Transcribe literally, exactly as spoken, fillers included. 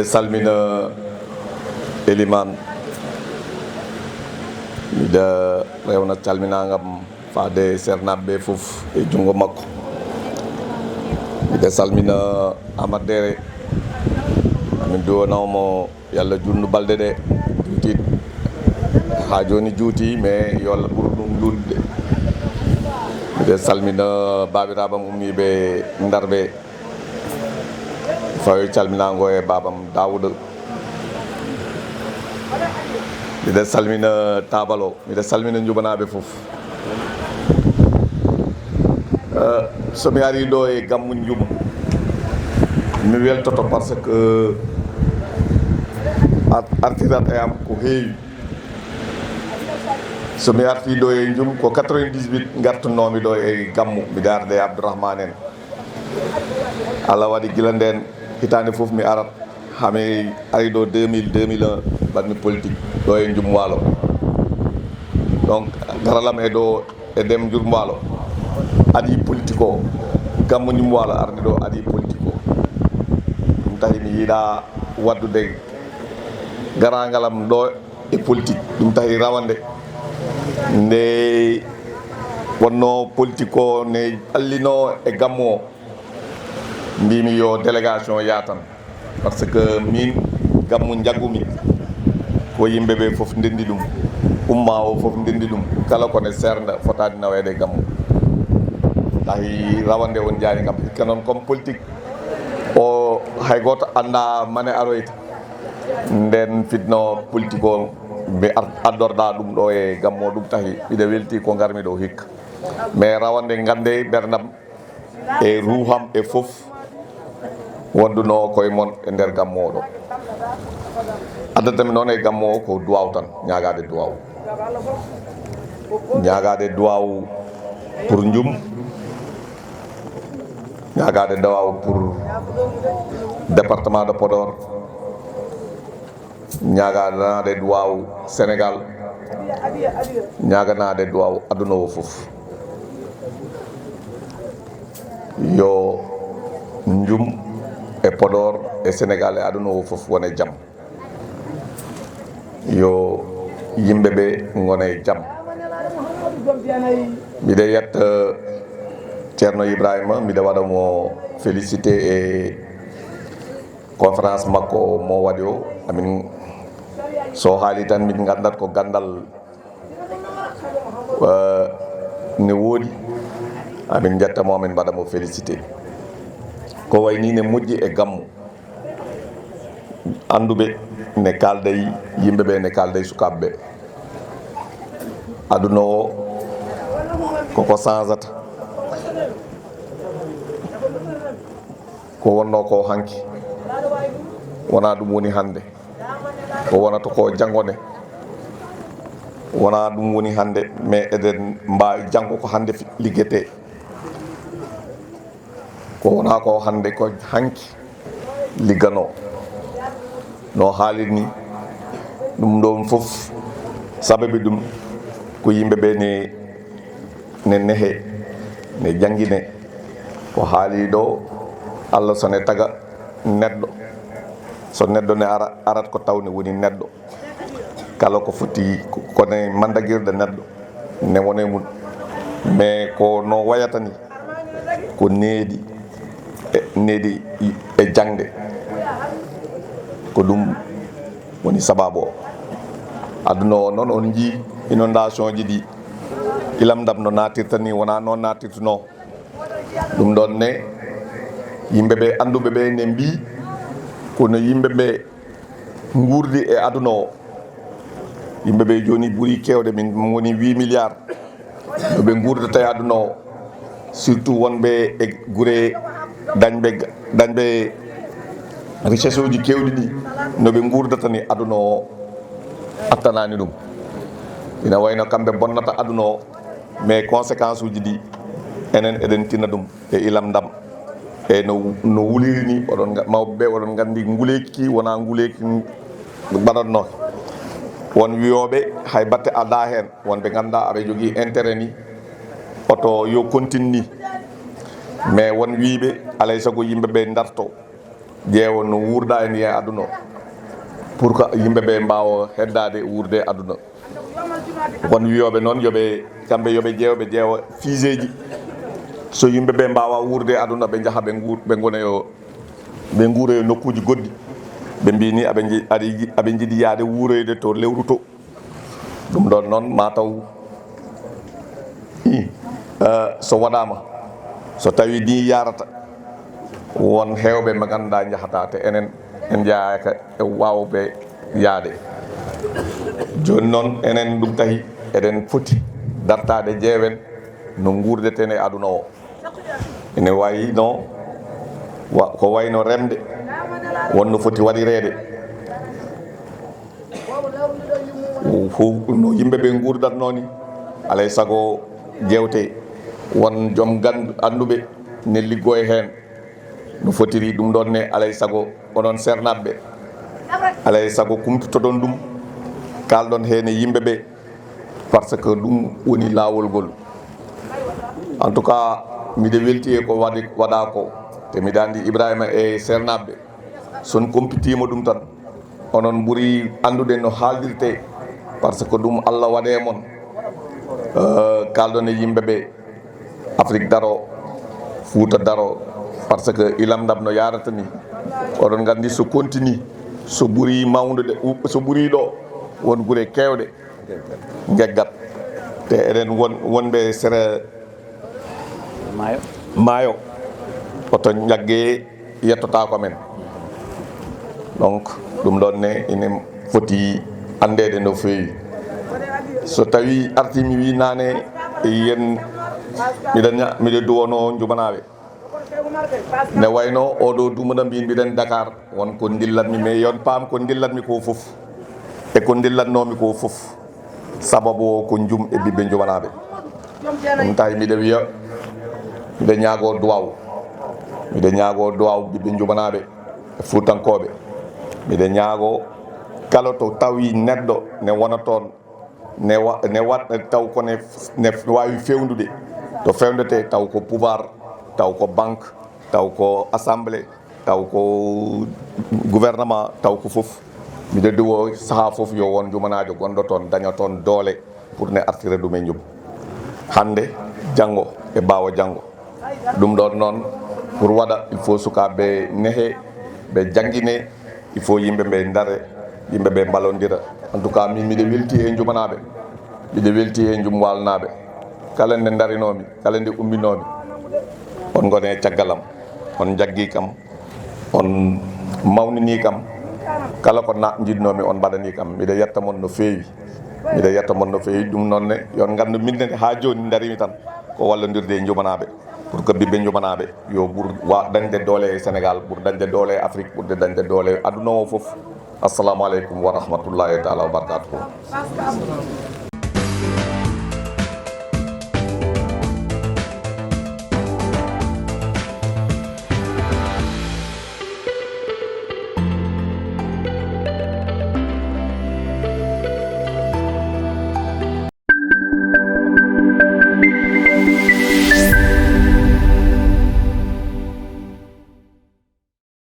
Salmina Eliman, miɗa rewna calminaangam faade seernaaɓe ɓe fof e junngo makko. Miɗa salmina Amar Dere, amin duwanoo mo Yalla juutnu balɗe ɗe, juuti haa jooni juuti, mais yo Allah ɓur ɗum juutde. Miɗa salmina baabiraaɓe am ummiiɓe Ndar ɓe, fawi calminaango e baabam Daawuda. Miɗa salmina taabal o, miɗa salmina njuɓanaaɓe fof. Eh, so mi arii ɗo e gammu Njum, mi weltoto parce que ar-, artirat e am ko heewi. So mi artii ɗo e Njum, ko quatre-vingt-dix-huit ngartunnoomi ɗo e gammu, miɗa arde e Abdourahmane en. Allah waɗi gila ndeen hitaande fof mi arat, haa mi ari ɗo deux mille, deux mille un, mbaɗmi politique ɗo e Njum Waalo. Donc, garalam e ɗo e ndem Njum Waalo, adii politique o, gammu Njum Waalo arde ɗo adii politique o. Ɗum tahi mi yiɗaa waɗdude garaangalam ɗo e politique. Ɗum tahi rawande nde wonnoo politique o ne ɓallinoo e gammu o, mbimi yo délégation yaa tan, parce que min gammu njaggumi ko yimɓe ɓe fof ndenndi ɗum, umma o fof ndenndi ɗum, kala ko ne seernda fotaani naweede e gammu. Tahi rawande on jaani kam, hikka noon comme politique o hay gooto annda mane aroyta. Nden fitno politique o mi ar-, addorɗa ɗum ɗo e gammu o, ɗum tahi miɗa welti ko ngarmi ɗo hikka. Mais rawande ngannde ɓerndam e ruuham e fof wondunoo koye mon e nder gammu o ɗo. Addatami noon e gammu o ko duwaaw tan, ñaagaade duwaaw. Ñaagaade duwaaw pour Njum, ñaagaade duwaaw pour département de Podor, ñaaganaade duwaaw Sénégal, ñaaganaade duwaaw aduna o fof. Yo Njum e Podor e Sénégal e aduna o fof wone jam. Yo yimɓe ɓe ngone jam. Miɗa yetta Ceerno Ibrahima, miɗa waɗa mo félicité e conférence makko mo waɗi o. Amin, so haali tan, min nganndat ko ganndal, eh, ne woodi. Amin njetta mo, amin mbaɗa mo félicité. Ko wayi ni ne moƴƴi e gammu. Annduɓe ne kaalday, yimɓe ɓe ne kaalday sukaaɓe ɓe. Aduna o koko sansata. Ko wonnoo ko hanki, wonaa ɗum woni hannde. Ko wonata ko janngo ne, wonaa ɗum woni hannde, mais eɗen mbaawi janngo ko hannde fi-, liggetee. Ko wonaa ko hannde, ko hanki ligganoo. No haaliri ni, ɗum ɗoon fof, sababi ɗum ko yimɓe ɓe ne, ne nehe, ne janngine. Ko haali ɗo, Allah so ne taga neɗɗo, so neɗɗo ne ara, arat ko tawne woni neɗɗo. Kala ko foti ko, ko ne mandagirɗe neɗɗo, ne wone mum. Mais ko no wayata ni, ko needi e, needi e jaŋde. Ko ɗum woni sababu o. Aduna o noon, on njii inondation ji ɗi ilam ndam no naatirta ni, wonaa noon naatirtunoo. Ɗum ɗoon ne, yimɓe ɓe annduɓe ɓe ne mbii, kono yimɓe ɓe nguurdi e aduna o. Yimɓe ɓe jooni ɓuri keewde, min ngoni huit milliards. No ɓe nguurdata e aduna o, surtout wonɓe e gure dañɓe, dañɓe richesse uji keewɗi ɗi, no ɓe nguurdata ni aduna o attanaani ɗum. Ina wayno kamɓe bonnata aduna o, mais conséquence uji ɗi enen eɗen tina ɗum e ilam ndam. E no, no wuliri ni, oɗon nga-, mawɓe ɓe, oɗon nganndi nguleeki ki wonaa nguleeki mbaɗatnooki. Won wiyooɓe hay batte alaa heen, won ɓe ngannduɗaa aɓe jogii intérêt ni, oto yo continue ni. Mais won wiiɓe alay sago yimɓe ɓe ndarto, ƴeewa no wuurda en e aduna o, pour que yimɓe ɓe mbaawa heddaade wuurde e aduna. Won wiyooɓe noon, yo ɓe, kamɓe yo ɓe ƴeew, ɓe ƴeewa fiseeji. So yimɓe ɓe mbaawa wuurde e aduna, ɓe njaha, ɓe nguur-, ɓe ngona yo, ɓe nguura yo nokkuuji goɗɗi. Ɓe mbii ni aɓe nji-, aɗa yiɗi, aɓe njiɗi yahde wuuroyde to lewru to. Ɗum ɗoon noon, ma taw, i, eh, so waɗaama, so tawii ni yaarata, won heewɓe ɓe ngannduɗaa njahata, te enen en njahaaka e waawɓe yahde. Jooni noon, enen ɗum tahi eɗen foti dartaade, ƴeewen no nguurdeten e aduna o. Ene wayi no wa-, ko wayno remde, won no foti waɗireede. Fof no yimɓe ɓe nguurdatnoo ni, alay sago jeewte, won joom gandu-, annduɓe ne liggoo e heen no fotiri. Ɗum ɗoon ne, alay sago onon seernaaɓe, alay sago kumtotoɗon ɗum, kaalɗon heen e yimɓe ɓe, parce que ɗum woni laawol ngol. En tout cas, miɗo welti e ko waɗi, waɗaa ko, te miɗo anndi Ibrahima e seernaaɓe, so on kumpitiima ɗum tan, onon ɓuri anndude no haaldirtee, parce que ɗum Allah waɗi e mon. Euh, kaalɗon e yimɓe ɓe, Afrik daro, Fuuta daro, parce que ilam ndam no yaarata ni. Oɗon nganndi so continue, so ɓuri mawnude, u-, so ɓuri ɗo, won gure keewɗe ngeggat. Te eɗen won, wonɓe sera maayo, maayo, oto njagge yettotaako men. Donc, ɗum ɗoon ne ine foti anndeede no feewi. So tawii artii mi wii naane, yen miɗa ña-, miɗa duwonoo njumanaaɓe. Ne wayno oɗo dumunna mbin mbiɗen Dakar, won ko ndillatmi, mais yon paam ko ndillatmi ko fof. E ko ndillatnoomi ko fof, sababu o ko njum e ɓiɓɓe njumanaaɓe. Ɗum tawi miɗa wiya, miɗa ñaagoo duwaaw. Miɗa ñaagoo duwaaw ɓiɓɓe njumanaaɓe e Fuutankooɓe. Miɗa ñaagoo kala to tawi neɗɗo ne wona toon, ne wa-, ne waɗ-, taw ko ne, ne waawi fewndude. To fewndete, taw ko pouvoir, taw ko banque, taw ko assemblée, taw ko gouvernement, taw ko fof. Miɗo duwo sahaa fof yo won njumanaajo gonɗo toon, daña toon doole pour ne artira ɗum e njum. Hannde, janngo e ɓaawo janngo. Ɗum ɗoon noon, pour waɗa, il faut sukaaɓe nehee, ɓe janngine, il faut yimɓe ɓe ndare, yimɓe ɓe mballondira. En tout cas, min miɗo welti he njumanaaɓe, miɗo welti he njum waalnaaɓe. Kala nde ndarinoomi, kala nde umminoomi, on ngone caggal am, on njaggii kam, on mawninii kam, kala ko na-, njiɗnoomi, on mbaɗanii kam. Miɗo yetta mon no feewi, miɗo yetta mon no feewi. Ɗum noon ne, yo on nganndu, min ne, haa jooni ndariimi tan ko wallondirde e njumanaaɓe, pour que ɓiɓɓe njumanaaɓe yo ɓur wa-, dañde doole e Sénégal, ɓur dañde doole e Afrique, ɓurde dañde doole e aduna o fof. Assalamu aleykum wa rahmatullahi taala wa barakatuhu.